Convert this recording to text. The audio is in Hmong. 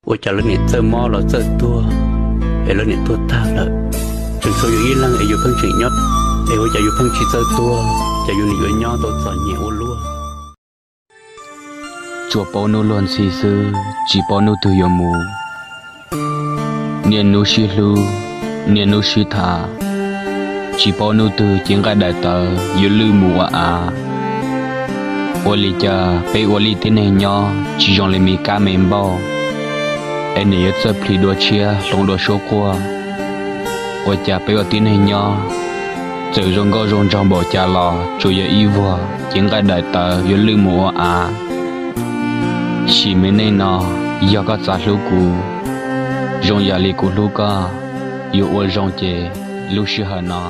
Ua cas lawv niam txawj mob los txawj tuag, es lawv niam tuag tag lawm, tseem tshuav yus ib leeg es yus pheej tseem nyob, es ua cas yus pheej tsis txawj tuag, cas yus nim yuav nyob tau txom nyem ua luaj. Tsuas paub hnub luag ntxhi xwb, tsis paub hnub twg yuav mus. Niaj hnub sib hlub, niaj hnub sib tham, tsis paub hnub twg cev nqaij daim tawv yuav lwj mus ua av. Ua li cas peb ua li tib neeg nyob tsis zoo li me kab me npauj, es nim yuav txawj plhis dua tshiab hloov dua suab quaj. Ua cas peb ua tib neeg nyob, txawm zoo nkauj zoo nraug npaum cas los tsuas yog ib vuag cev nqaij daim tawv yuav lwj mus ua av. Sim me neej no, yog koj txav hlub kuv, zoo yam li kuv hlub koj, yuav ua zoo ces lub sij hawm no